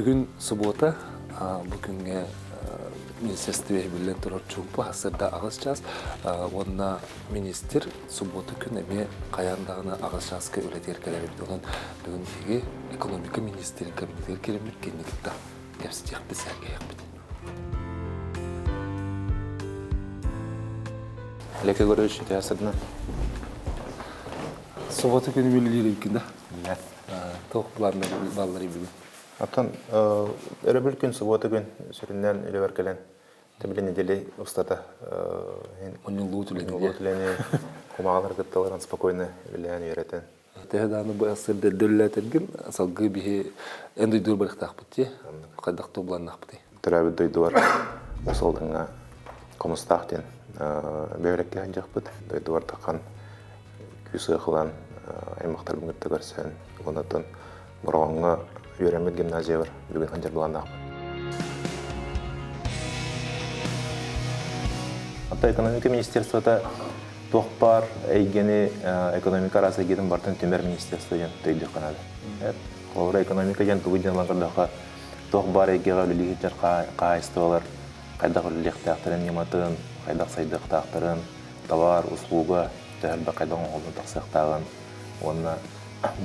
Бүгүн субуота, бу күҥҥэ министерство биллэн турар чуумпу сарсыарда 8 чаас уонна министр субуота күн эмиэ хайаан даҕаны 8 чааска үлэтигэр кэлэр эбит. Онон бүгүн биһиги экономика министрин кабинетигэр киирэммит кинини кытта кэпсэтиэхпит, сэргэһиэхпит. Олег Егорович, үтүө Субуота күнү үлэлиир эбиккин да? Туох планнар баалларый бүгүн? Оттон өрөбүл күн, субуота күн сүрүннээн үлэбэр кэлэн, тэбили недели устата Мунньуллуу мунньуллуу үлэни кумаҕалар кытталарын спокойно үлэлээн үөрэтэн. Төһө даҕаны бу сырда үлэлээтэргин салгыы биһи эн дойдугар барыахтаахпыт дии. Хайдах тобуланнахпытый? Төрөөбүт дойдубар Усалдыҥҥа Хомустаах диэн бөһүөлэккэ сылдьыахпыт. Дойдубар таххан күүс ылан аймахтарбын кытта көрсөн, онтон Бороҕоҥҥо үөрэммит гимназиябар бүгүн сылдьар былааннаахпын. Оттон экономика министерствота туох баар эйгэни, экономика араас эйгэтин барытын түмэр министерство диэн өйдүөххэ наада. Холобура, экономика диэн тугу диэн көрдөххө, туох баар эйгэҕэ үлэлии сылдьар хаһаайыстыбалар хайдах үлэлиэхтээхтэрин ньыматын, хайдах сайдыахтаахтарын, товар, услуга төһө элбэх хайдах оҥоһуллан тахсыахтааҕын уонна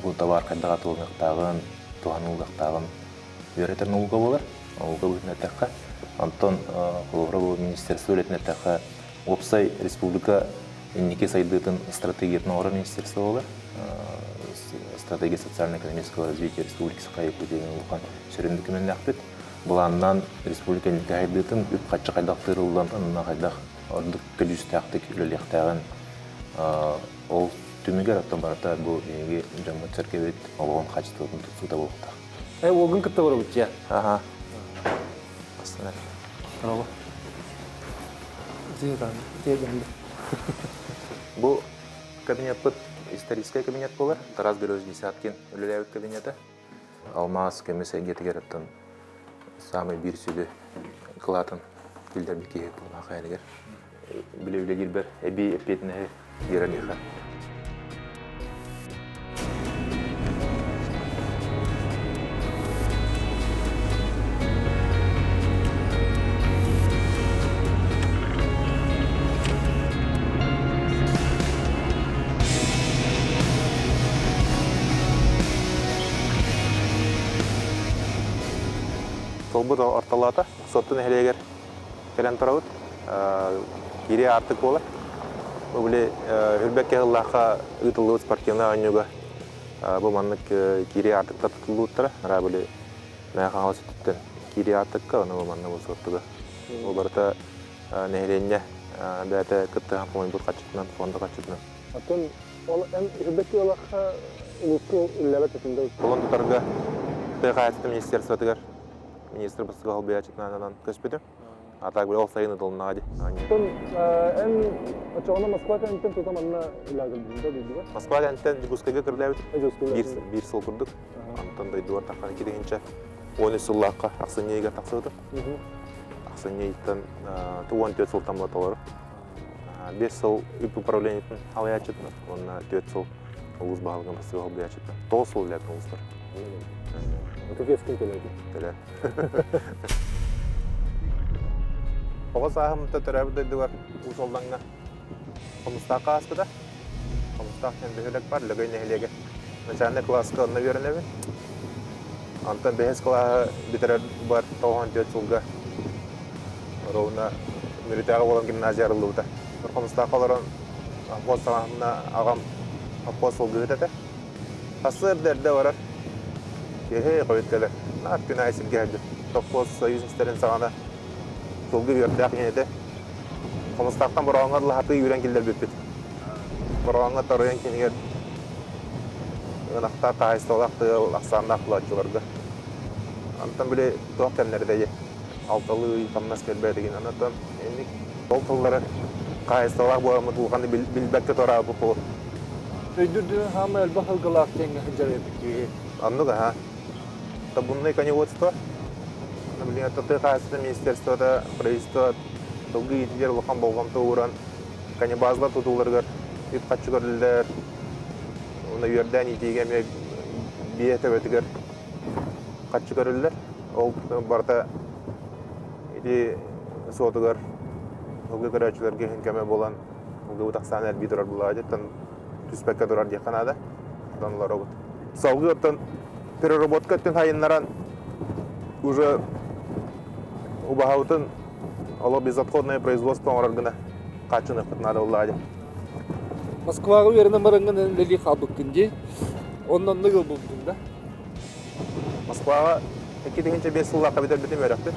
бу товар хайдах атыыланыахтааҕын, туһаныллыахтааҕын үөрэтэр наука буолар. Наука быһыытынан эттэххэ, онтон холобура бу министерство үлэтин эттэххэ, уопсай республика инники сайдыытын стратегиятын оҥорор министерство буолар. Стратегия социально-экономического развития Республики Саха-Якутия диэн улахан сүрүн докуменнаахпыт. Былааннаан республика инники сайдыытын үп-харчы хайдах тыырыллан, онно хайдах ордук көдьүүстээхтик үлэлиэхтээҕин ол түмүгэр оттон барыта бу биһиги дьоммут-сэргэбит олоҕун хаачыстыбатын тупсуута буолуохтаах. Э, уолгун кытта барабыт дьэ. Аха. Астына. Здорово. Бу кабинеппыт историческай кабинет буолар. Тарас Григорьевич Десяткин үлэлээбит кабинета. Алмаас көмүс эйгэтигэр оттон саамай биир сүдү кылаатын киллэрбит киһи буоллаах айаныгар. Биле үлэлиирбэр эбии эппиэтинэһи биэрэн иһэр. Толбут ортолоото Суотту нэһилиэгэр кэлэн турабыт. Киирии аартык буолар. Бу били Үрбэккэ сыллаахха ыытыллыбыт спортивнай оонньууга бу маннык киирии аартыктар тутуллубуттара. Араа били Мэҥэ Хаҥалас өттүттэн киирии аартыкка, ону бу манна бу Суоттуга. Бу барыта нэһилиэнньэ бэйэтэ кыттыһан хомуйбут харчытынан, фонда харчытынан. Оттон ол эн Үрбэккэ ылахха улууска үлэлээбэт этиҥ да? Кулун тутарга тыа хаһаайыстыбатын министерствотыгар министр бастакы солбуйааччытынан ананан көспүтүм. А так ол сайын ытылыннаҕа дии. Оттон эн оччоҕуна Москва кэнниттэн тута манна үлэлээбитиҥ да дойдуга? Москва кэнниттэн Дьокуускайга кырлаабытым. Биир сыл курдук. Онтон дойдубар таххан 2013 сыллаахха ахсынньы ыйыгар тахсыбытым. Ахсынньы ыйтан 14 сылтан була толору. 5 сыл үп управлениетын салайааччытынан уонна 4 сыл улуус баһылыгын бастакы солбуйааччытынан. 9 сыл үлэлээбитим улууспар. Ытык төлөөтүм. Төлөө. Оҕо сааһым төрөөбүт дойдугар Уус Алдаҥҥа Хомустаахха ааспыта. Хомустаах диэн бөһүөлэк бар, Лөгөй нэһилиэгэ. Начальнай кылааска онно үөрэнэбин. Онтон бэһис кылааһы бүтэрэр бар 94 сылга ровно Мүрүтээҕи буолан гимназия арыллыбыта. Хомустаахха олорон совхоз саҕаһына аҕам совхоз сылгыһыт этэ. Сарсыарда эрдэ барар, киэһэ хойут кэлэр. Наар күн аайы сиргэ сылдьар. Совхоз союз истэрин саҕана сылгы үөрдээх иһин этэ. Хомустаахтан Бороҕоҥҥо лаһатыы үүрэн киллэрбиппит. Бороҕоҥҥо Торуйан киинигэр ынахтаах хаһаайыстыбалаах тыа ахсааннаах булааччыларга. Онтон били туох кэмнэрдэ дии алталыы ый хамнас кэлбэт игин. Онтон инник ол тыллары хаһаайыстыбалаах буоламмыт улаханы билбэккэ туораабыт буолуо. Өйдүрдүнэн хаама элбэх сылгылаах диэҥҥэ сылдьар эбит киһи. Оннук аһа. Табунное коневодство. Билигин тыа хаһаайыстыбатын министерствота, правительство сылгы иитиитигэр улахан болҕомто ууран конебазалар тутууларыгар үп-харчы көрүллэр. Уонна үөрдээн иитиигэ эмиэ биэ төбөтүгэр харчы көрүллэр. Ол барыта ити суотугар ылгы көрөөччүлэргэ иһин көмө буолан ылгыбыт ахсаана элбии турар буллаҕа дьиттэн түспэккэ турар диэххэ наада. Оттон олоробут. Салгыы оттон переработка өттүн хайыннаран уже убаһабытын олох безотходное производство оҥорор гына хааччыныахпыт наада буоллаҕа дии. Москваҕа үөрэнэн бараҥҥын үлэлии хаалбыккын дии. Онно оннук ылбыппын да. Москваҕа 2005 сыллаахха бүтэрбитим үөрэхпин.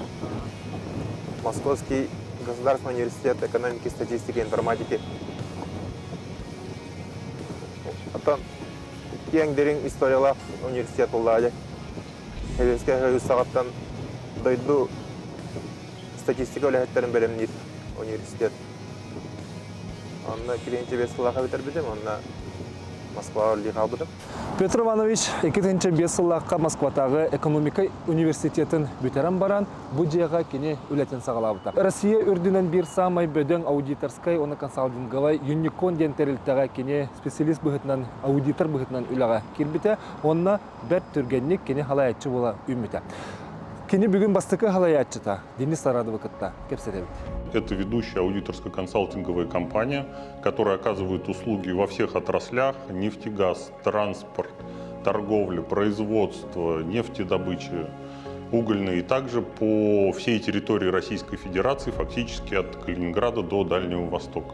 Московский государственный университет экономики, статистики и информатики. Оттон киэҥ дириҥ историялаах университет буоллаҕа дии. Сэбиэскэй Союз саҕаттан дойду статистика үлэһиттэрин бэлэмниир университет. Онно 2005 сыллаахха бүтэрбитим, онно Москваҕа үлэлии хаалбытым. Петр Иванович 2005 сыллаахха Москватааҕы экономика университетын бүтэрэн баран, бу дьиэҕэ кини үлэтин саҕалаабыта. Россия үрдүнэн биир саамай бөдөҥ аудиторскай уонна консалтинговай Юникон диэн тэрилтэҕэ кини специалист быһыытынан, аудитор быһыытынан үлэҕэ киирбитэ уонна бэрт түргэнник кини халайааччы буола үүммүтэ. Кини бүгүн бастакы халайааччыта Денис Сарадовы кытта кэпсэтэбит. Это ведущая аудиторско-консалтинговая компания, которая оказывает услуги во всех отраслях – нефтегаз, транспорт, торговля, производство, нефтедобыча, угольная, и также по всей территории Российской Федерации, фактически от Калининграда до Дальнего Востока.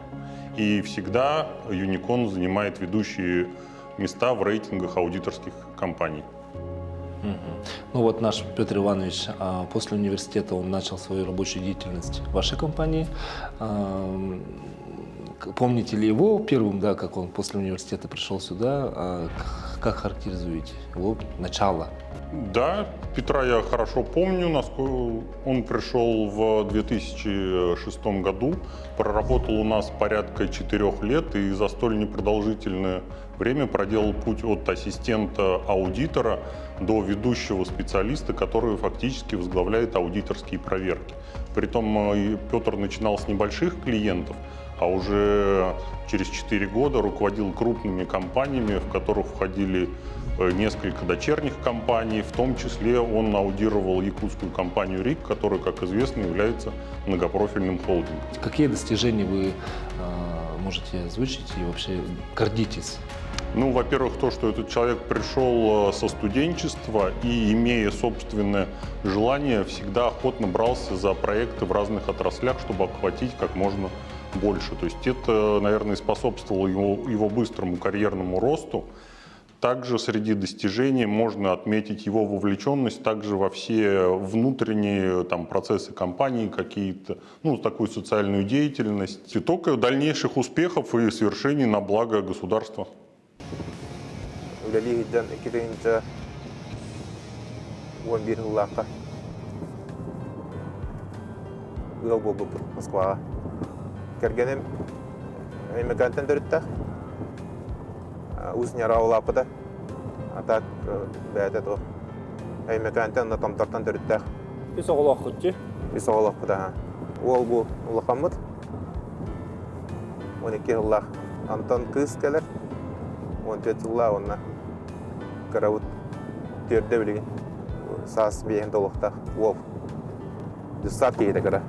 И всегда Юникон занимает ведущие места в рейтингах аудиторских компаний. Ну вот наш Петр Иванович после университета он начал свою рабочую деятельность в вашей компании. Помните ли его первым, да, как он после университета пришел сюда? Как характеризуете его начало? Да, Петра я хорошо помню, насколько он пришел в 2006 году, проработал у нас порядка 4 лет и за столь непродолжительное время проделал путь от ассистента аудитора до ведущего специалиста, который фактически возглавляет аудиторские проверки. Притом Петр начинал с небольших клиентов, а уже через 4 года руководил крупными компаниями, в которых входили несколько дочерних компаний, в том числе он аудировал якутскую компанию РИК, которая, как известно, является многопрофильным холдингом. Какие достижения вы можете озвучить и вообще гордитесь? Ну, во-первых, то, что этот человек пришел со студенчества и, имея собственное желание, всегда охотно брался за проекты в разных отраслях, чтобы охватить как можно больше. То есть это, наверное, способствовало его быстрому карьерному росту. Также среди достижений можно отметить его вовлеченность также во все внутренние там, процессы компании, какие-то, ну, такую социальную деятельность. И только дальнейших успехов и свершений на благо государства. Үлэлии сылдьан 2011 сыллаахха ыал буолбуппут Москваҕа. Кэргэним Өймөкөөнтөн төрүттээх. Уус Ньара улааппыта. А так бэйэтэ туох Өймөкөөнтөн онно Томтортон төрүттээх. Үс оҕолооххут дии? Үс оҕолоохпут аха. Уол бу улахаммыт. 12 сыллаах. Антон кыыс кэлэр. 14 сыллаах уонна кырабыт түөрдэ билигин. Саас биэһин толуохтаах уол. Дьыссаат киһитэ кыра.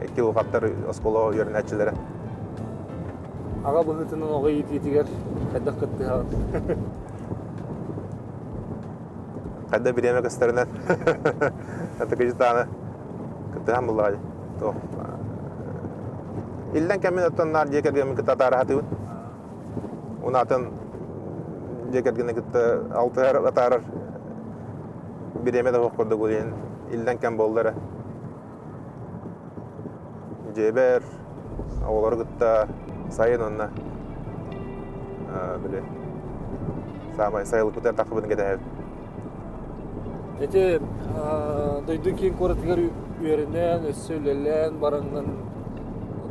Икки улахаттар оскуола үөрэнээччилэрэ. Аҕа быһыытынан оҕо иитиитигэр хайдах кыттыһаҕын? Хайда бириэмэ көстөрүнэн Атыкыжытааны кыттыһан буллаҕа дии. Туох Иллэн кэммин оттон наар дьиэ кэргэммин кытта атаараһатыбын. Унаатын дьиэ кэргэни кытта алтыһар атаарар бириэмэ да суох курдук диэн иллэн кэм буолла эрэ. Дьиэбэр оҕолору кытта сайын уонна били саамай сайылыкпытыгар тахсыбытын кэтэһэбит. Ити дойду киин куоратыгар үөрэнэн, өссө үлэлээн бараҥҥын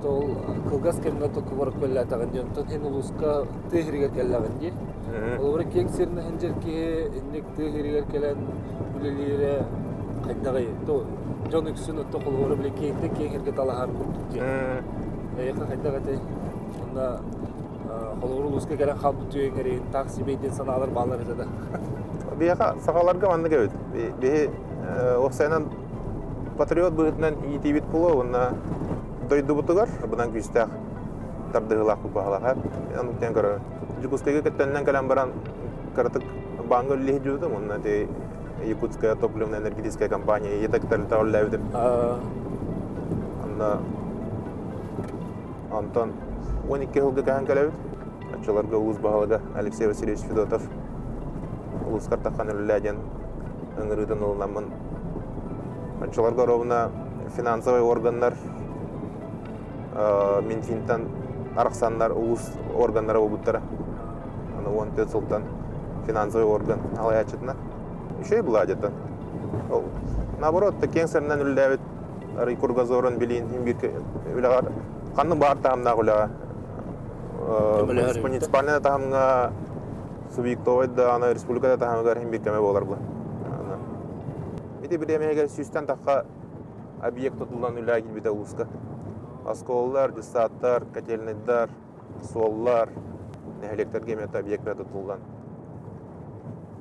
ол кылгас кэмҥэ куорат кэллээтэҕин дии, онтон иһин улууска тыа сиригэр кэллэҕин дии. Холобура киэҥ сиринэн сылдьар киһи инник тыа сиригэр кэлэн үлэлиирэ хайдаҕый? Дьон үксүн отто холобура били киэҥтэн киэҥ сиргэ талаһар курдук дии. Эйиэхэ хайдах этэй? Уонна холобура улууска кэлэн хаалбыт түгэҥҥэр таах сибэй диэн санаалар бааллар этэ да. Биһиэхэ сахаларга маннык эбит. Биһи Уопсайынан патриот быһыытынан иитиибит буолуо уонна дойдубутугар бынан күүстээх тардыһыылаах баһылаха. Оннук диэн көрө. Дьокуускайга кэттэннэн кэлэн баран кыратык бааҥҥа үлэлии сылдьыбытым уонна ити Якутская топливно-энергетическая компания ЕТЭК тэрилтэҕэ үлэлээбитим. Онно онтон 12 сылга көһөн кэлэбит. Оччолорго улуус баһылыга Алексей Васильевич Федотов улуускар таххан үлэлээ диэн ыҥырыытын ылынаммын оччолорго ровно финансовай органнар Минфинтан арахсаннар улуус органнара буолбуттара. Аны 14 сылтан финансовый орган алайааччытына. Үчүгэй была где-то. Ол наоборот, киэҥ сэринэн үлэлээбит арый кругозорун билиин биир үлэҕэр ханнык баар таһымнаах үлэҕэ муниципальнай таһымҥа субъектовай да аны республика да таһымыгар иһин биир көмө буолар бу. Ити бириэмэһигэр сүүстэн тахха объект тутуллан үлэҕэ киирбитэ улууска. Оскуолалар, детсадтар, котельнайдар, суоллар, нэһилиэктэргэ эмиэ объект тутуллан.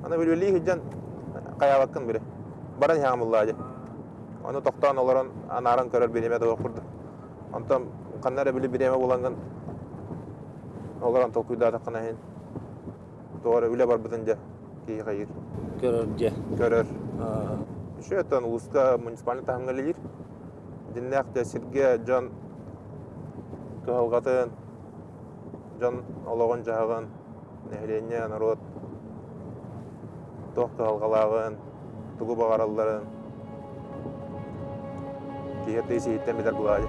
Аны үлэлии сылдьан хайаабаккын били. Баран иһэҕин буллаа дии. Ону тохтоон олорон анааран көрөр бириэмэ да курдук. Онтон ханна эрэ били бириэмэ булаҥҥын олорон толкуйдаатаххына иһин тоҕо эрэ үлэ барбытын дьэ киһи хайыыр. Көрөр дьэ. Көрөр. Үчүгэй оттон улууска муниципальнай таһымҥа үлэлиир. Дьиннээх дьэ сиргэ дьон кыһалҕатын, дьон олоҕун-дьаһаҕын, нэһилиэнньэ, норуот туох кыһалҕалааҕын, тугу баҕаралларын киһи тыйыс иһиттэн билэр булаайа.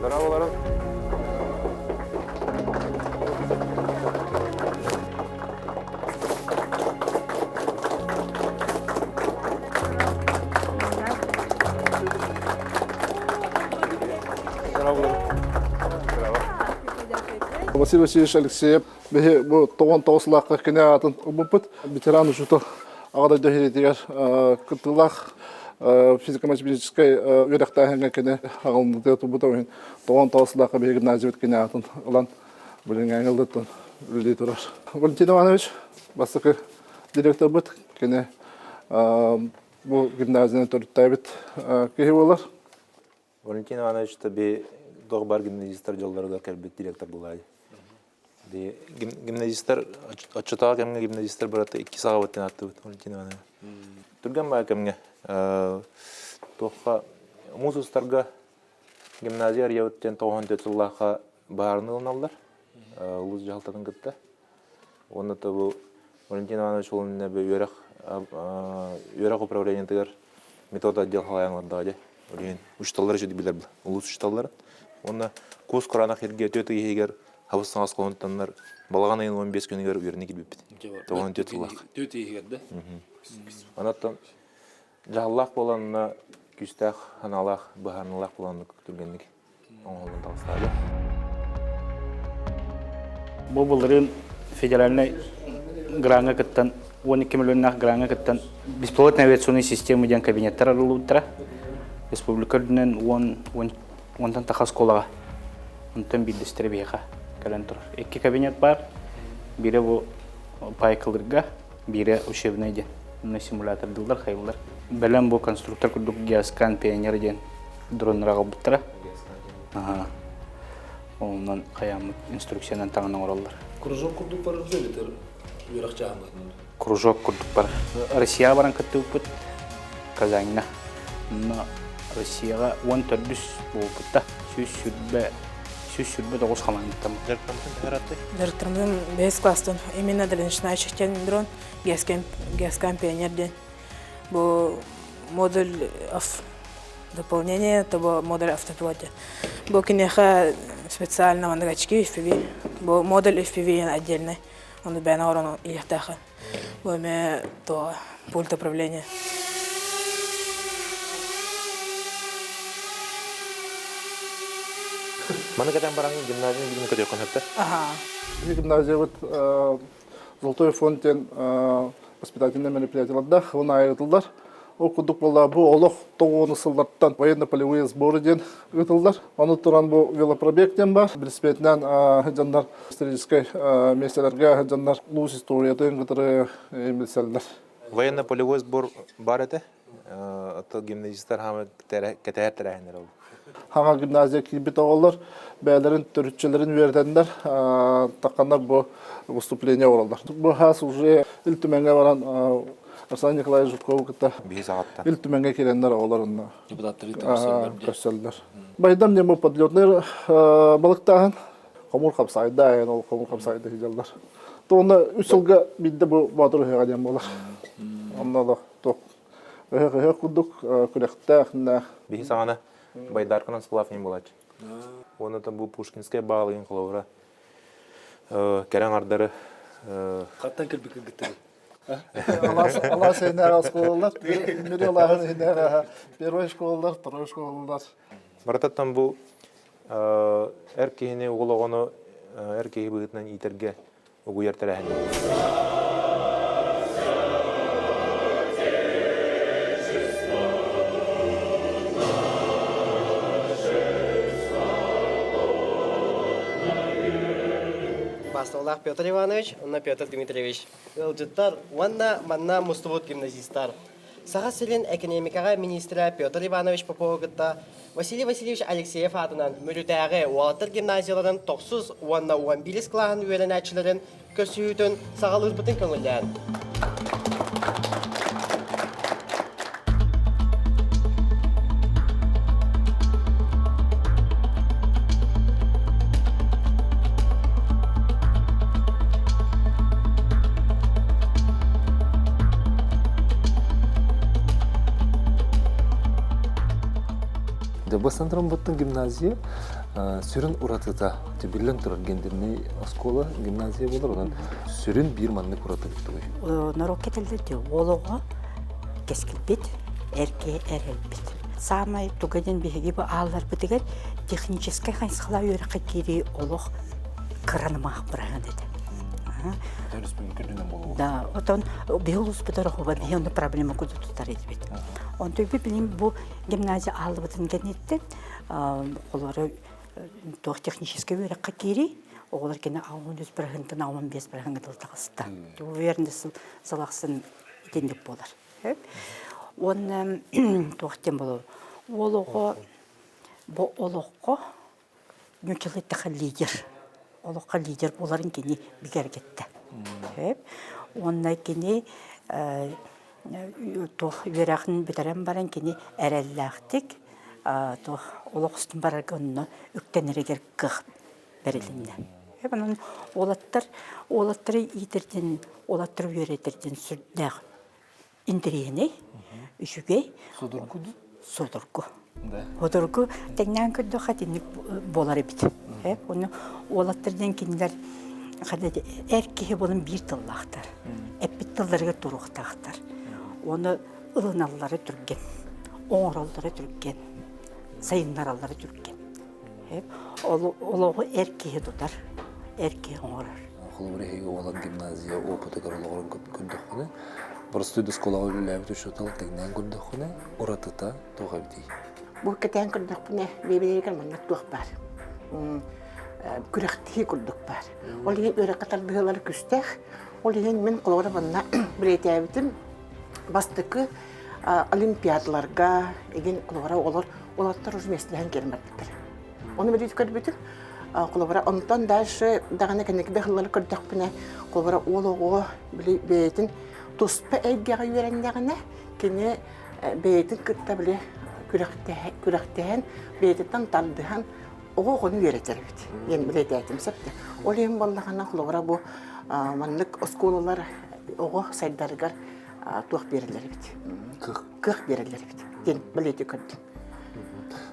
Здорово, Василий Васильевич Алексеев биһи бу 99 сылаахха кини аатын ылбыппыт. Ветеран учуутал Аҕа дойду иһитигэр кыттыылаах физико-математическай үөрэхтээһиҥҥэ кини аҕалыныытыгар турбута иһин 99 сылаахха биһи гимназиябыт кини аатын ылан билиҥҥээҥи ылдыттан үлэлии турар. Валентин Иванович бастакы директорбыт, кини бу гимназияны төрүттээбит киһи буолар. Валентин Иванович би туох бар гимназистар дьоллоругар кэлбит директор буолаай. Гимназистар оччотооҕу кэмҥэ гимназистар барыта икки саҕабыттан аттыбыт Валентин Иванович. Түргэн баа кэмҥэ туохха муус устарга Гимназия арыйабыт диэн 94 сыллаахха баһаарыны ылыналлар улуус дьаһалтатын кытта. Уонна то бу Валентин Иванович ол иннинэ үөрэх үөрэх управлениетыгар метод отдел халайан олордоҕо дии. Билигин учууталлар үчүгэй билэр улуус учууталларын. Уонна куус кураанах сиргэ түөрт ый иһигэр хабыс саҥас хоһунтаннар балаҕан ыйын 15 күнүгэр үөрэнэ киирбиппит. 94 сыллаах. Түөрт ый иһигэр да? Онон Дьаһаллаах буоланна күүстээх санаалаах, быһаарыныылаах буоланнык түргэнник оҥоһуллан таҕыстаҕа. Бу былырыын федеральнай граҥҥа кыттан 12 миллионнаах граҥҥа кыттан беспилотная авиационная система диэн кабинеттар арыллыбыттара. Республика үрдүнэн 10 уонтан тахса оскуолаҕа онтон биирдэстэрэ биһиэхэ кэлэн турар. Икки кабинет баар. Биирэ бу пайкалырга, биирэ учебнай диэн. Онно симулятордыыллар, хайыллар. Бэлэм бу конструктор курдук Геоскан Пионер диэн дроннары аҕалбыттара. Аха. Онон хайааммыт инструкциянан таҥан оҥороллор. Кружок курдук барар да эбэтэр үөрэх чааһын Кружок курдук бар. Россияҕа баран кыттыбыппыт Казаньна. Онно Россияҕа 14 буолбутта. 129 хамаандаттан. Дьарыктаммытын таһаратты? Дьарыктаммытым бэһис класстан именно для начинающих дрон Геоскан Пионер диэн. Бу модуль дополнение того модуль автопилоте. Бу киниэхэ специально маннык очки FPV. Бу модуль FPV отдельный. Ону бэйэн оҥорон иһиэхтээххин. Бу эмиэ то пульт управления. Маны кэтэн баран гимназияны билигин көтүөххүн сөптөр. Аха. Гимназиябыт Золотой фонд диэн воспитательный мероприятиелардаах, уон аайы ыытыллар. Ол курдук буолла бу олох тоҕуону сыллартан военно-полевые сборы диэн ыытыллар. Ону туран бу велопробег диэн бар. Велосипединэн сылдьаннар историческай миэстэлэргэ сылдьаннар улуус историятын кытары билсэллэр. Военно-полевой сбор бар этэ. Ото гимназистар хаама кэтэһэр тэрээһиннэр ол. Хаҥа гимназия киирбит оҕолор бэйэлэрин төрүччүлэрин үөрэтэннэр тахханнар бу выступление оҥороллор. Бу хаас уже Ил Түмэҥҥэ баран Арсений Николаевич Жиркову кытта Ил Түмэҥҥэ киирэннэр оҕолор онно көрсөллөр. Байдам диэн бу подлетный балыктааһын хомуур хапсаайда айан ол хомуур хапсаайда сылдьаллар. То онно үс сылга биирдэ бу Боотур ыһыаҕа диэн буолар. Онно олох туох ыһыах ыһыах курдук күрэхтээх нэх. Биһи саҕана Байдарканан сылаах иһин буолааччы. Уонна там бу Пушкинскай баалыгын холобура кэрэ аҥардары Хаттан кэлбит кыргыттары? Алаас иһинээҕи оскуолалар, Мүрү алааһын иһинээҕи первай школалар, второй школалар. Барытаттан бу эр киһини, уол оҕону эр киһи быһыытынан иитэргэ угуйар тэрээһин. Басталаах Петр Иванович уонна Петр Дмитриевич ыалдьыттар уонна манна мустубут гимназистар. Саха сирин экэниэмикэҕэ миниистирэ Петр Иванович Попову кытта Василий Васильевич Алексеев аатынан Мүрүтээҕи уолаттар гимназияларын тохсус уонна 11 кылааһын үөрэнээччилэрин көрсүһүүтүн саҕалыырбытын көҥүллээн. Дьабас Андромбаттан гимназия сүрүн уратыта биллэн турар гендернэй оскуола гимназия буолар онон сүрүн биир маннык ураты тугуй? Норуокка этэллэр уол оҕо кэскилбит, эргэ эрэлбит. Саамай туга диэн биһиги бу аалларбытыгар техническэй хайысхалаах үөрэххэ киирии олох кыранымаах быраһын этэ. Да, отон биһи улууспутар оһуба биһи онно проблема курдук тутар этибит. Онтон билим бу гимназия ааллыбытын кэнниттэн олору туох техническэй үөрэххэ киирии оҕолор кини 63 бырыһынтан 65 бырыһыҥҥа дылы таҕыста. Уверен сыл ахсын итинник буолар. Уонна туох диэн буолуо уол оҕо бу олоххо ньучалыттаха лидер олоххо лидер буоларын кини бигэргэттэ. Уонна кини туох үөрэҕин бүтэрэн баран кини эрэллээхтик туох олох устун барарга онно үктэнэригэр кыах бэрилиннэ. Онон уолаттар уолаттары иитэрдин уолаттары үөрэтэрдин сүрдээх интэриэһинэй, үчүгэй. Судургу дуу? Судургу. Судургу тэҥнээн көрдөххө итинник буолар эбит. Ону уолаттар диэн кинилэр эр киһи буолан биир тыллаахтар. Эппит тылларыгар туруохтаахтар. Ону ылыналлара түргэн, оҥороллоро түргэн, сайыннараллара түргэн. Олоҕу эр киһи тутар, эр киһи оҥорор. Холобур, эһиги уолан гимназия опытыгар олоҕорун көрдөххүнэ, боростуой да оскуолаҕа үлэлээбит учуутал тэҥнээн көрдөххүнэ, уратыта туох эбитий? Бу кэтээн көрдөхпүнэ, бэйэбэйигэр маннык туох баар. Күрэхтэһии курдук баар. Ол иһин үөрэххэ тардыһыылара күстээх. Ол иһин мин холобура манна бэлиэтээбитим бастакы олимпиадаларга игин холобура оҕолор уолаттар уже миэстэлэһэн кэлэн барбыттар. Ону билиит көрбүтүм. Холобура онтон дальше даҕаны кэнники да сыллары көрдөхпүнэ, холобура уол оҕо били бэйэтин туспа эйгэҕэ үөрэннэҕинэ, кини бэйэтин кытта били күрэхтэһэн, бэйэтиттэн тардыһан оҕо оҕону үөрэтэр эбит диэн бэлиэтээтим сөп да. Ол иһин буоллаҕына холобура бу маннык оскуолалар оҕо сайдарыгар туох биэрэллэр эбит? Кыах биэрэллэр эбит диэн бэлиэтии көрдүм.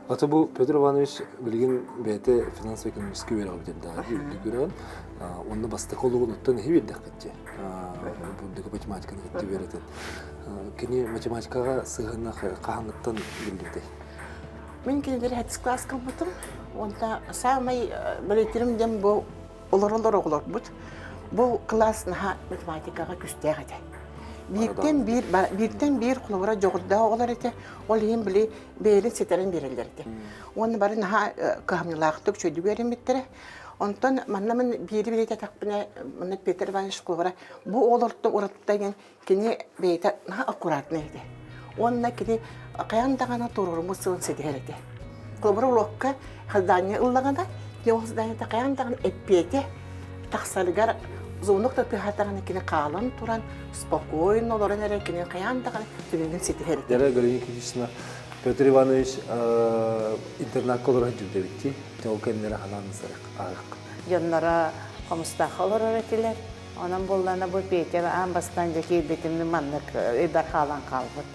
Ата бу Петр Иванович билигин бэйэтэ финансово-экономический үөрэҕи бүтэрдэҕэ үрдүк үөрэҕин уонна бастакы олугун оттон эһи биэрдэххит дии математиканы кытта үөрэтэн кини математикаҕа сыһыана хаһааҥҥыттан биллибитэй Мин кинилэри хэтис класс ылбытым. Уонна саамай бэлиэтирим диэн бу олоролор оҕолорбут. Бу кылаас наһаа математикаҕа күстээх этэ. Бииртэн биир бииртэн биир холобура дьоҕурдаах оҕолор этэ. Ол иһин били бэйэлэрин ситэрэн биэрэллэр этэ. Уонна бары наһаа кыһамньылаахтык үчүгэйдик үөрэммиттэрэ. Онтон манна мин биири билиэтэтэхпинэ, манна Петр Иванович холобура бу оҕолортон уратыта диэн кини бэйэтэ наһаа аккуратнай этэ. Уонна кини хайаан даҕаны туруоруммут сылын ситиһэр этэ. Холобура уруокка задание ыллаҕына, кини ол заданиета хайаан даҕаны эппиэтэ тахсарыгар звонок да тыаһаатаҕына кини хаалан туран спокойно олорон эрэ кини хайаан даҕаны түмүгүн ситиһэр этэ. Дьэ, Галина Никитична, Петр Иванович интернакка олорон дьүлдэбитти. Ол кэмнэрэ ханаан ааһык. Дьонноро Хомустаахха олорор этилэр. Онон буоллаҕына бу Петя аан бастаан дьэ киирбитим маннык өйбөр хаалан хаалбыт.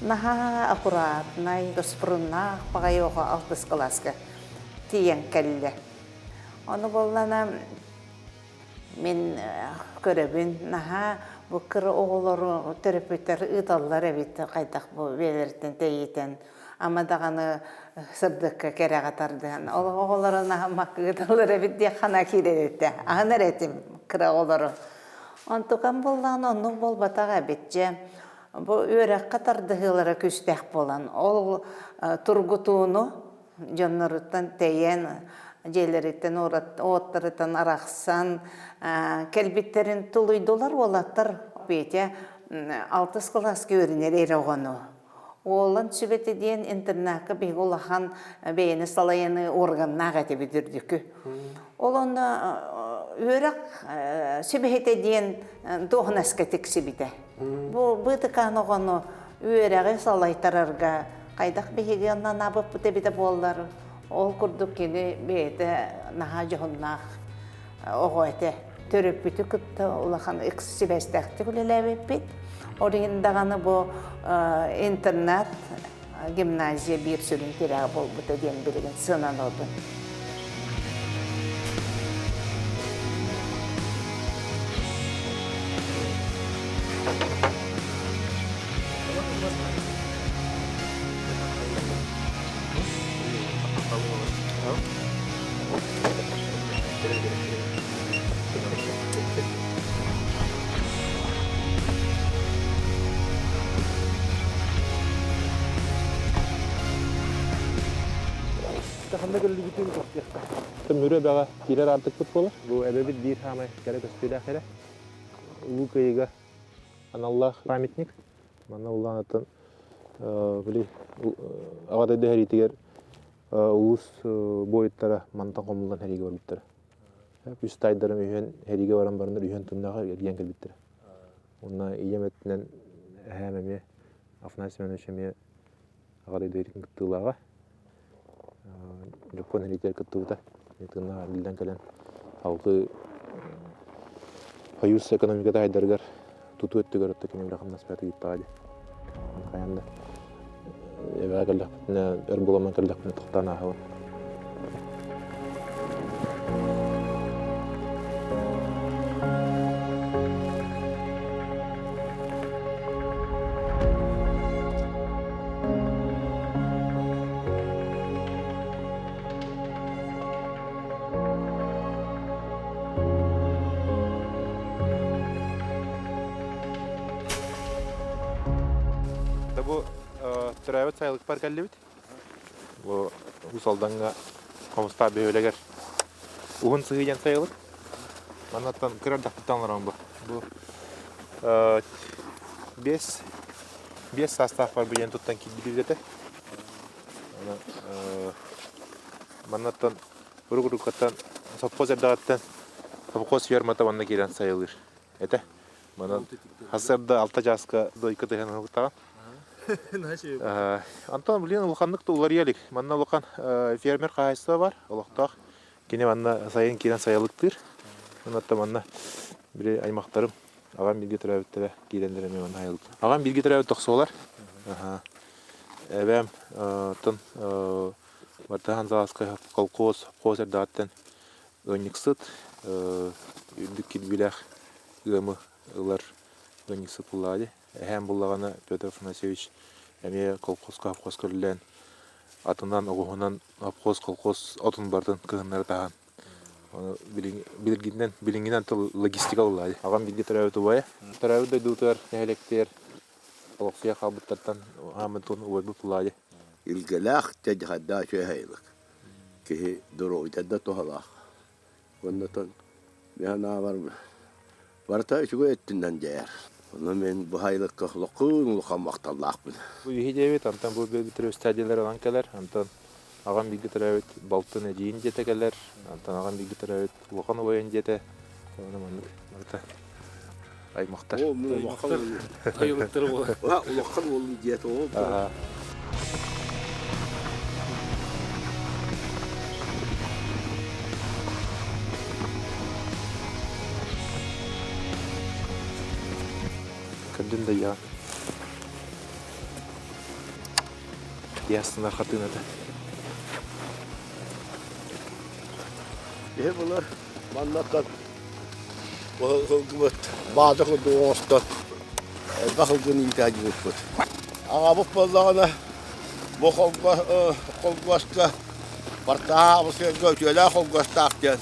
Наһаа аккуратнай, дуспуруннаах баҕайы оҕо алтыс кылааска тиийэн кэллэ. Ону буоллаҕына мин көрөбүн, наһаа бу кыра оҕолору төрөппүттэр ыыталлар эбит хайдах бу бэйэлэриттэн тэйитэн ама даҕаны сырдыкка кэрэҕэ тардыһан ол оҕолору наһаа ыыталлар эбит диэх хана киирэр этэ аһынар этим кыра оҕолору онтукам буоллаҕына оннук буолбатах эбит дьэ бу үөрэххэ тардыһыылара күүстээх буолан ол тургутууну дьонноруттан тэйэн дьиэлэриттэн уоттарыттан арахсан кэлбиттэрин тулуйдулар уолаттар Петя алтыс кылааска үөрэнэр эрэ оҕону Уолан сүбэтэ диэн интернакка биһиги улахан бэйэни салайаны органнаах этибит үрдүкү. Ол онно үөрэх сүбэһитэ диэн дуоһунаска тиксибитэ. Бу быытыкаан оҕону үөрэҕи салайтарарга хайдах биһиги онно анаабыппыт эбитэ буоллар, ол курдук кини бэйэтэ наһаа дьоһуннаах оҕо этэ. Төрөппүтү кытта улахан сибээстээхтик үлэлээбиппит. Ол иһин даҕаны бу интернат гимназия биир сүрүн тирэҕэ буолбута диэн билигин сыаналыыбын. Ханна көрүллүбүтүн кэпсиэххэ. Мүрү эбэҕэ киирэр аартыкпыт буолар. Бу эбэбит биир хаамай кэрэ көстүүлээх эрэ. Улуу Кыайыыга аналлаах памятник. Манна улаанаттан били Аҕа дойду сэриитигэр улуус буойуттара мантан хомуллан сэриигэ барбыттара. Үс таайдарым үһүөн сэриигэ баран бараннар үһүөн туннаах эргийэн кэлбиттэрэ. Уонна ийэм өттүнэн эһээм эмиэ Афанасий Семенович эмиэ Аҕа дойду сэриитин кыттыылааҕа. Дьоппуон сэриитигэр кыттыбыта. Тыыннаах эргиллэн кэлэн салгыы Союз экономиката сайдарыгар тутуу өттүгэр өттө кини үлэ-хамнас ыыттаҕа дии. Хайаан да эбээ кэллэхпитинэ, өр буоламмын кэллэхпинэ тохтоон ааһабын. Бу төрөөбүт сайылыкпар кэллибит. Бу Уус Алдаҥҥа Хомустаах бөһүөлэгэр уһун сыһыы диэн сайылык. Маннаттан кыра эрдэхпиттэн олоробун бу. Бу 5 саастаахпар бу диэн туттан киирбит этэ. Маннаттан Урук-уруккаттан совхоз эрдэҕиттэн совхоз фермата манна киирэн сайылыыр этэ. Манан сарсыарда алта чааска дойка тыһан ылбыттаҕа. Антон, блин, улаханнык да уларыйа илик. Манна улахан фермер хаһаайыстыба бар, олохтоох. Кини манна сайын киирэн сайылыктыыр. Онон манна били аймахтарым аҕам бииргэ төрөөбүттэрэ киирэннэр эмиэ манна айылыктыыр. Аҕам бииргэ төрөөбүт тохсуолар. Эбээм оттон Бартыһаан Заласкай колхоз, совхоз эрдэҕиттэн ыанньыксыт, үрдүк кирбиилээх ыамы ылар ыанньыксыт буоллаҕа дии. Эһээм буллаҕына Петр Афанасьевич эмиэ колхозка, совхозка үлэлээн атынан, оҕуһунан совхоз, колхоз отун барытын кыһыннары таһан. Билигинэн билиҥҥинэн тыл логистика ыллаайы. Аҕам бииргэ төрөөбүт убайа. Төрөөбүт дойдубутугар нэһилиэктэр олохсуйа хаалбыттартан ааммытын убайбыт булаайы. Илгэлээх дьадьахайдаах үчүгэй сайылык. Киһи доруобуйата да туһалаах. Оннотон мин санаабар барыта үчүгэй өттүнэн дьайар. Онон мин бу сайылыкка улахан улахан махталлаахпын. Бу үһү диэбит, онтон бу биир стадиялар ылан кэлэр, онтон аҕам бииргэ төрөөбүт балтын эдьиийин дьиэтэ кэлэр, онтон аҕам бииргэ төрөөбүт улахан убайын дьиэтэ, уонна маннык барыта аймахтар. Аймахтар айылыктары буолар. Улахан уолун дьиэтэ ол. Көрдүн да я. Ясна хатыната. Киһи булар маннаттан Ылгыбыт баада курдук оҥостон элбэх ылгын иитээдьибиппит. Аҕабыт буоллаҕына бу холкуоска Бартаабыскайга үтүөлээх холкуостаах диэн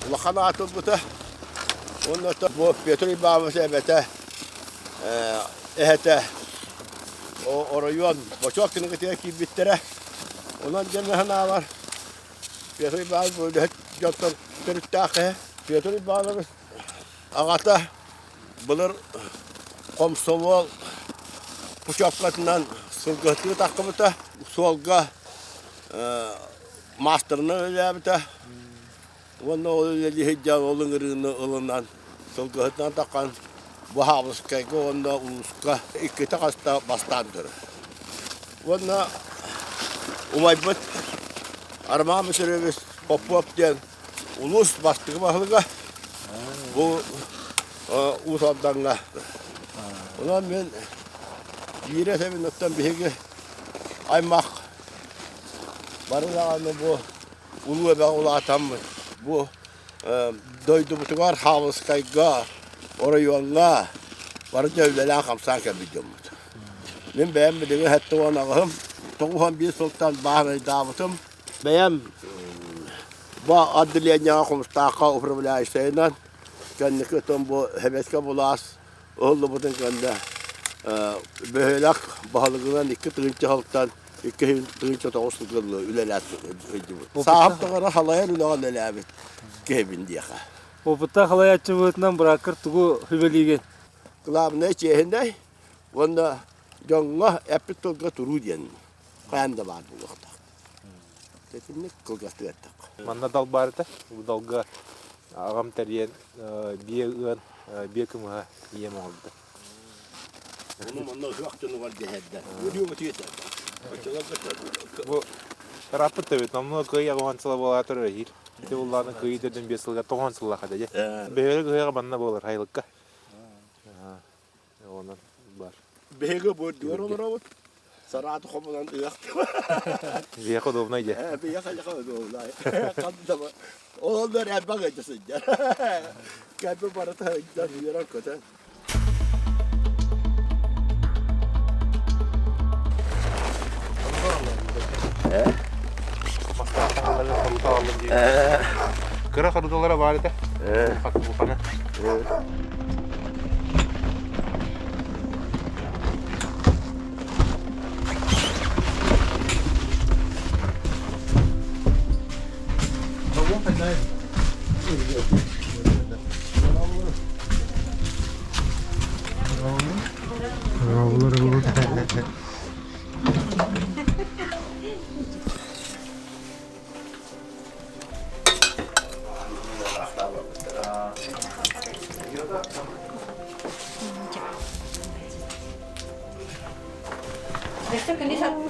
улахан аат ылбыта. Уонна бу Петр Иванович эбэтэ эһэтэ оройуон Бочуок кинигэтигэр киирбиттэрэ. Онон дьэ санаабар Петр Иванович үлэһит дьонтон төрүттээх киһи. Петр Иванович аҕата былыр хомсомуол путевкатынан сылгыһытыы таххыбыта, суолга маастарынан үлэлээбитэ уонна ол үлэлии сылдьан ол ыҥырыыны ылынан сылгыһытынан таххан Баһаалыскайга уонна улууска иккитэ хаста бастаан турар. Уонна умайбыт Роман Васильевич Попов диэн улуус бастакы баһылыга бу Уус Алдаҥҥа. Онон мин биирэ этэбин оттон биһиги аймах бары даҕаны бу улуу эбэҕэ улаатаммыт бу дойдубутугар Хаабыскайга, оройуоҥҥа бары да үлэлээн-хамсаан кэлбит дьоммут. Мин бэйэм билигин 78-ым, 91 сылтан бааһынайдаабытым. Бэйэм бу отделениеҕа Хомустаахха управляющайынан, кэнники отон бу Сэбиэскэй былаас ыһыллыбытын кэннэ бөһүөлэк баһылыгынан 2 тыһыынча сылтан 2 тыһыынча 9 сылга үлэлээн сылдьыбыт. Сааһым тухары халайар үлэҕэ үлэлээбит киһибин диэхэ. Опыттаах халайааччы быһыытынан бырааккар тугу сүбэлиигин? Главное чиэһинэй уонна дьоҥҥо эппит тылга туруу диэн хайаан да баар буолуохтаах. Итинник кылгастык эттэххэ. Манна дал баар этэ. Бу далга аҕам тэрийэн биэ ыан, биэ кымыһа ийэм оҥорбута. Ону манна ыһыах дьонугар дэһэрдэр. Бу ырааппыт да эбит. Номнуо кыай аҕыһан сыла буолаатар эһиил. Ити буллааны кыайыы төрдүн биэс сылга тоҕон сыллаха дьэ. Бөһүөлэк ыһыаҕа манна буолар хайылыкка. Онон бар. Биһиги бурдугар олоробут. Сарааты хомунан ыахтыма. Биһиэхэ удобнай дьэ. Биһиэхэ дьэ удобнай. Хантама. Олоннор элбэх ыдьа сылдьар. Кэлбит барыта сылдьар үөрэн көтөн. Кыра хоруталара баар этэ. Хана.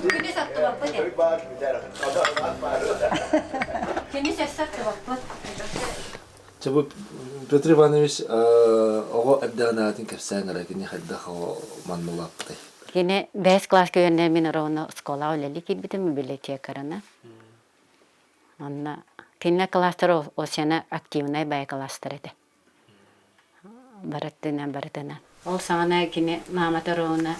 Күнүс аттыбаппыт. Күнүс өссө аттыбаппыт. Чэ бу Петр Иванович оҕо эрдэҕинэ аатын кэпсээн эрэ кини хайдах манна улааппытай? Кини бэһис класска үөрэнэ мин ровно школаҕа үлэлии киирбитим библиотекарына. Онно кинилэр класстара осена активнай бай класстар этэ. Барытынан барытынан. Ол саҕана кини маамата ровно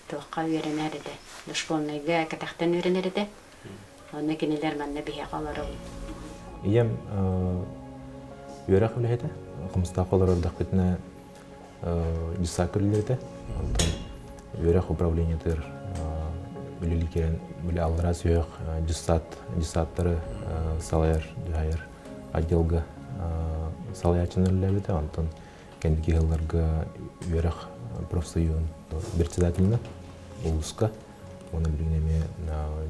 туохха үөрэнэр этэ. Дошкольнайга кэтэхтэн үөрэнэр этэ. Онно кинилэр манна биһиэхэ олоробут. Ийэм Үөрэх үлэһитэ. Хомустаахха олорордохпутуна дьыссаакка үлэлиир этэ. Онтон үөрэх управлениетыгар үлэлии кэлэн били аллараа сүһүөх дьыссаат дьыссааттары салайар, дьаһайар отделга салайааччынан үлэлээбитэ. Онтон кэнники сылларга үөрэх профсоюһун председателинэн улууска уонна билигин эмиэ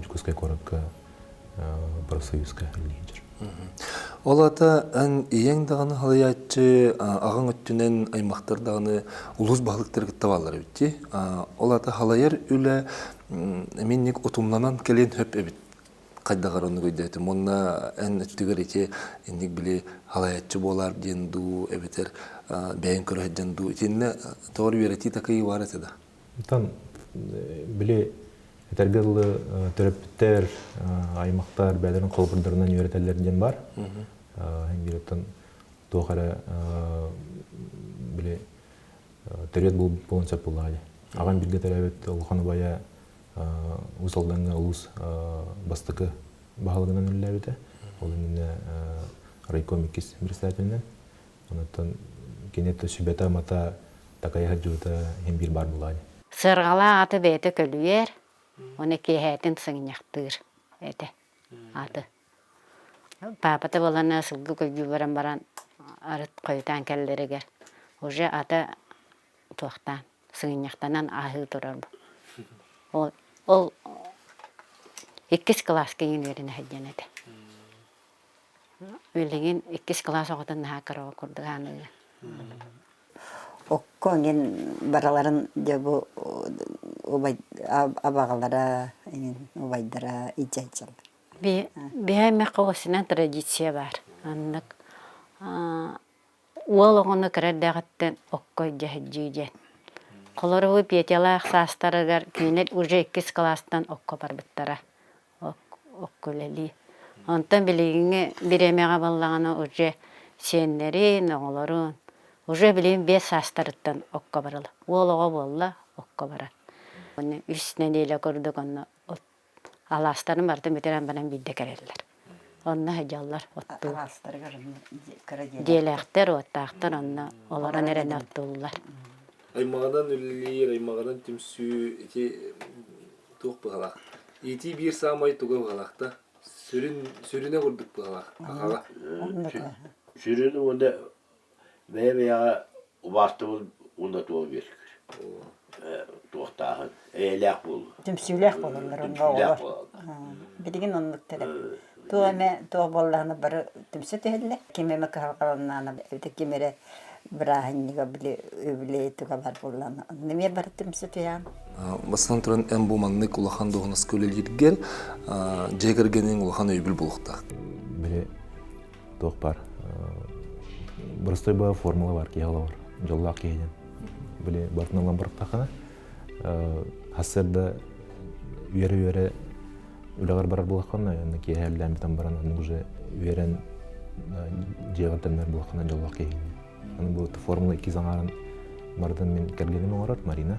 Дьокуускай куоракка профсоюзка үлэлиир. Ол аата эн ийэҥ даҕаны халыйааччы, аҕаҥ өттүнэн аймахтар даҕаны улуус баһылыктары кытта бааллар эбит дии. Ол аата халайар үлэ эминник утумнанан кэлиэн сөп эбит. Хайдаҕар оннук өйдөөтүм. Уонна эн өттүгэр ити инник били халайааччы буолаар диэн дуу, эбэтэр бэйэҥ көрө сылдьан дуу, итиннэ тоҕо үөрэтии такайыы баар этэ да? Оттон били этэргэ дылы төрөппүттэр, аймахтар бэйэлэрин холобурдарынан үөрэтэллэр диэн баар. Биир оттон туох эрэ били төрүөт буолуон сөп буоллаҕа дии. Аҕам бииргэ төрөөбүт улахан убайа Уус Алдаҥҥа улуус бастакы баһылыгынан үлэлээбитэ. Ол иннинэ райком иккис председателинэн. Онтон кини сүбэтэ-амата такайа сылдьыбыта иһин биир баар буолаа Сыарҕалаах аты бэйэтэ көлүйэр, уонна киэһээтин сыгынньахтыыр этэ аты. Паапата буолан сылгы көлдүү баран баран арыт хойутаан кэллэригэр уже ата туохтаан сыгынньахтанан ааһыы турар. Ол ол иккис кылааска иҥин үөрэнэ сылдьан этэ. Билигин иккис кылаас оҕотун наһаа кыра курдук ааныыга. Окко эҥин бараларын дьэ бу убай абаҕалара эҥин убайдара илдьэ сылдьаллар. Биһиэмэххэ осынан традиция баар. Аннык уол оҕону кыра эрдэҕиттэн окко илдьэ сылдьыы диэн. Холоругу Петялаах саастарыгар кинилэр уже иккис кылаастан окко барбыттара. Окко үлэлии. Онтон билигиҥҥи бириэмэҕэ буоллаҕына уже сиэннэрин, оҕолорун уже билигин биэс саастарыттан окко бараллар. Уол оҕо буолла окко барар. Уонна үс нэдиэлэ курдук онно алаастарын барытын бүтэрэн баран биирдэ кэлэллэр. Онно сылдьаллар оттуу. Алаастарыгар кыра Дьиэлээхтэр, уоттаахтар онно олорон эрэн оттууллар. Аймаҕынан үлэлиир, аймаҕынан түмсүү ити туох быһалаах? Иитии биир саамай туга быһалаах да? Сүрүн, сүрүнэ курдук быһалаах. Ахаҕа. Сүрүн уонна бэйэ-бэйэҕэ убаастабыл уонна туох үөскүүр. Туохтааһын, эйэлээх буолуу. Түмсүүлээх буолаллар онно оҕолор. Билигин оннук тэрэ. Туох эмэ туох буоллаҕына бары түмсэ түһэллэр. Ким эмэ кыһалҕаланнаҕына ким эрэ бырааһынньыга били үбүлүөй туга бар буоллаҕына онно эмиэ бары түмсэ түһэҕин. Бастатан туран эн бу маннык улахан дуоһунаска үлэлииргэр дьиэ кэргэниҥ улахан өйөбүл буолуохтаах. Били туох баар боростой баа формула бар киһи олоор дьоллоох киһи диэн били барытын ылан барыктаххына сарсыарда үөрэ-үөрэ үлэҕэр барар буолаххына онно киэһэ үлэлээн бүтэн баран оннук уже үөрэн дьиэҕэр төннөр буолаххына дьоллоох киһигин аны бу формула иккис аҥаарын барытын мин кэргэним оҥорор Марина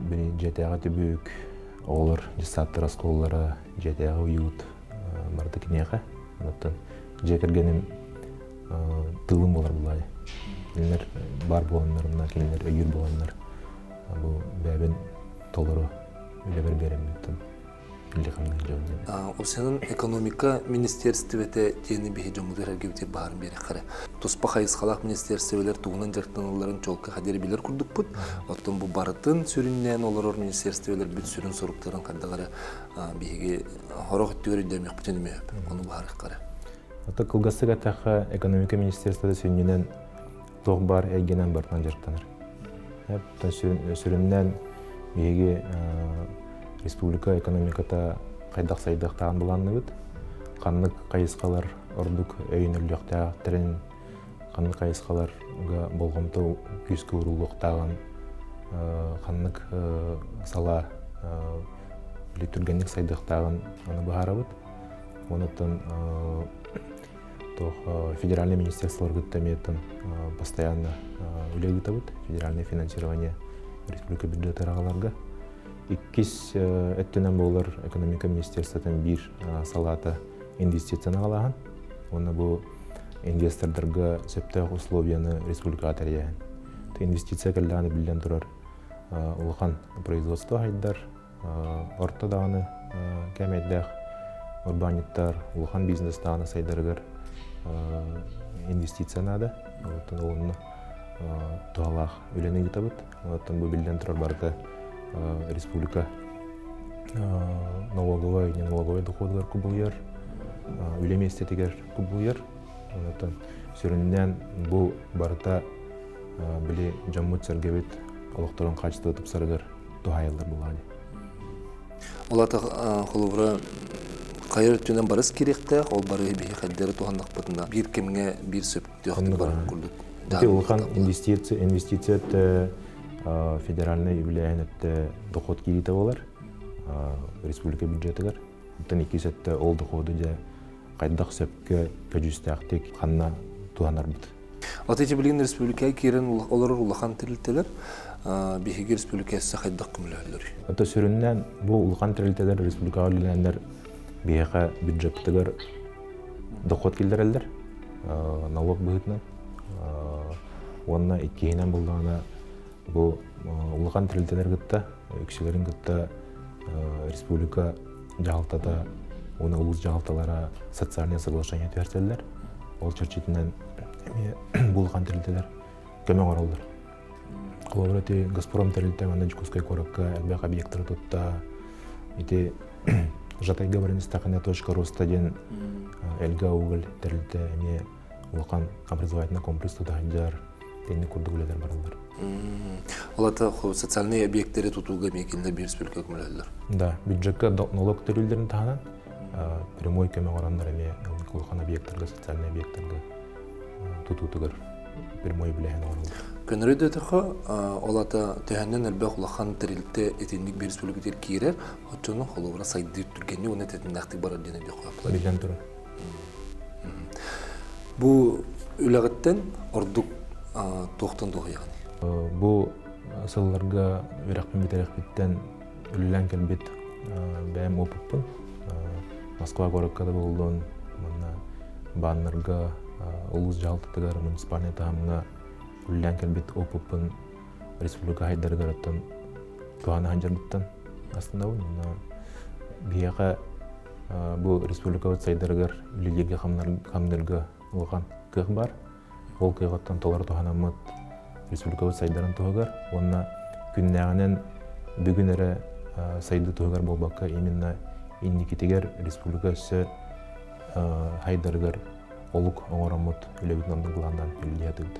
били дьиэтээҕи түбүк оҕолор дьыссааттар оскуолалара дьиэтээҕи уют барыта киниэхэ оттон дьиэ кэргэним тыылым буолар булаайа кинилэр баар буоланнар уонна кинилэр өйүүр буоланнар бу бэйэбин толору үлэбэр биэрэммиттэн үлэ-хамнас дьон Осенын экономика министерствете диэни биһи дьоммутугар эргибити баһарын биэрэххэрэ. Туспа хайысхалаах министерствелер тугунан дьарыктаналларын чуолкай хадир билэр курдукпут. Оттон бу барытын сүрүннээн олорор министерствелер бүт сүрүн соруктарын хайдах биһиги хорох өттүгэр өйдөөмүөхпүтүн эмиэ ону баһарыаххара. Ото кылгастык эттэххэ, экономика министерствота сүнньүнэн туох баар эйгэнэн барытынан дьарыктанар. Сүрүннээн биһиги республика экономиката хайдах сайдыахтааҕын былаанныбыт, ханнык хайысхалар ордук өйөнүллүөхтээхтэрин, ханнык хайысхаларга болҕомто күүскэ ууруллуохтааҕын, ханнык салаа түргэнник сайдыахтааҕын аны быһаарабыт. Онуттан туох федеральный министерстволар кытта эмиэ постоянно үлэ ыытабыт. Федеральное финансирование республика бюджета аҕаларга. Иккис өттүнэн буолар экономика министерствотын биир салаата инвестицияны аҕалааһын. Уонна бу инвестордарга сөптөөх условияны республикаҕа тэрийээһин. Инвестиция кэллэҕинэ биллэн турар улахан производство хайдар, орто даҕаны кээмэйдээх урбаанньыттар улахан бизнес даҕаны сайдарыгар инвестиция наада. Оттон онно туһалаах үлэни ыытабыт. Оттон бу биллэн турар барыта республика налоговай, не налоговай доходугар кубулуйар, үлэ миэстэтигэр кубулуйар. Онтон сүрүннээн бу барыта били дьоммут-сэргэбит олохторун хаачыстыба тупсарыгар туһаайыллар буолаҕа. Ол ата холобура хайа өттүнэн барыс кириэхтээх, ол барыһы биһи хайдары туһаннахпытына биир кэмҥэ биир сөптөөхтүк барар курдук. Ити улахан инвестиция, инвестиция өттө федеральнай үбүлээһин өттө доход киириитэ буолар республика бюджетыгар. Оттон иккис өттө ол доходу дьэ хайдах сөпкө көдьүүстээхтик ханна туһанарбыт. Аты ити билигин республикаҕа киирэн олорор улахан тэрилтэлэр биһиги республикасы хайдах көмөлөһөллөрүй? Это сүрүннээн бу улахан тэрилтэлэр республикаҕа үлэлээннэр биһиэхэ бюджеттыгар доход киллэрэллэр налог быһыытынан уонна иккиһинэн буллаҕына бу улахан тэрилтэлэр кытта үксүлэрин кытта республика дьаһалтата уонна улуус дьаһалталара социальное соглашение түһэрсэллэр. Ол чэрчитинэн эмиэ бу улахан тэрилтэлэр көмө оҥороллор. Холобура, ити Газпром тэрилтэ манна Дьокуускай куоракка элбэх объектары тутта. Ити Жатайга баран истэххинэ Точка роста диэн Элга уголь тэрилтэ эмиэ улахан образовательный комплекс тута сылдьар. Итинник курдук үлэлэр бараллар. Ол ата социальный объектэри тутууга эмиэ кинилэр биир республика көмөлөһөллөр. Да, бюджекка налог төлүүллэрин таһынан прямой көмө оҥороннор эмиэ улахан объекттарга, социальный объекттарга тутуутугар прямой үлэһэн оҥороллор. Көнөрү дөтөхө ол ата төһөннөн элбэх улахан тэрилтэ итинник биир республикатыгар киирэр, оччону холобура сайдыы түргэнник уонна тэтимнээхтик барар диэн өйдүөххэ. Биллэн турар. Бу үлэҕиттэн ордук туохтан дуоһуйаҕыный? Бу сылларга үөрэхпин бүтэриэхпиттэн үлэлээн кэлбит бэйэм опыппын Москва куоракка да буоллун, манна бааннарга, улуус дьаһалтатыгар, муниципальнай таһымҥа үлэлээн кэлбит опыппын республика хайдарыгар оттон туһана сылдьарбыттан астынабын. Онно биһиэхэ бу республикабыт сайдарыгар үлэлииргэ хамнырга улахан кыах баар. Ол кыаҕыттан толору туһанаммыт республикабыт сайдарын туһугар уонна күннээҕинэн бүгүн эрэ сайдыы туһугар буолбакка именно инникитигэр республика өссө хайдарыгар олук оҥороммут үлэбитин оннук былааннаан үлэлиһэ сатыыбыт.